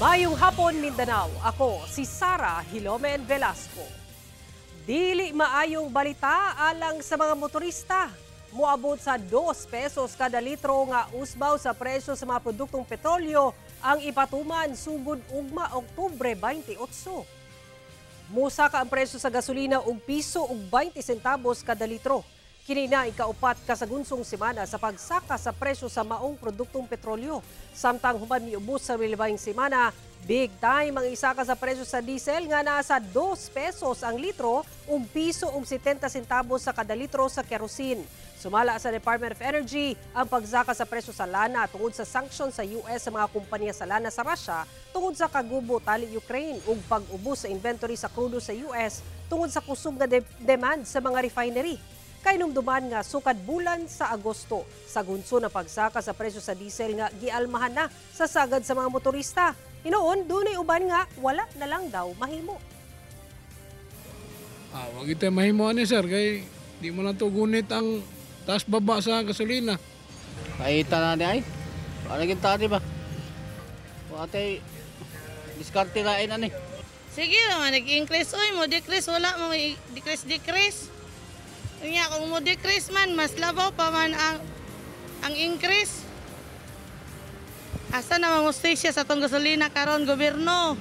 Maayong hapon, Mindanao. Ako si Sara Hilomen Velasco. Dili maayong balita alang sa mga motorista. Moabot sa 2 pesos kada litro nga usbaw sa presyo sa mga produktong petrolyo ang ipatuman sugod ugma Oktubre 28. Musaka ang presyo sa gasolina og piso ug 20 centavos kada litro. Kini na ikaupat kasagunsong semana sa pagsaka sa presyo sa maong produktong petrolyo. Samtang human miubos sa relebahing semana, big time ang isaka sa presyo sa diesel nga nasa 2 pesos ang litro ug piso ug 70 centavos sa kada litro sa kerosene. Sumala sa Department of Energy, ang pagsaka sa presyo sa lana tungod sa sanksyon sa US sa mga kumpanya sa lana sa Russia tungod sa kagubo tali Ukraine ug pag-ubos sa inventory sa krudo sa US tungod sa kusog nga demand sa mga refinery. Kahinumduman nga sukad bulan sa Agosto, sa gunso na pagsaka sa presyo sa diesel nga gialmahan na sa sagad sa mga motorista. Hinuon, dunay uban nga wala na lang daw mahimo. Ah, wag ito mahimo ani, sir, kay di mo lang to gunit ang taas baba sa gasolina. Paita na ni ay. Para kita di ba? O ate, diskarte lain ani. Sige naman, nag-increase. Uy, mo decrease, wala mo decrease, decrease. Unya, kung mo decrease man, mas labaw pa man ang increase. Asa na mga hustisya sa atong gasolina karon, gobyerno?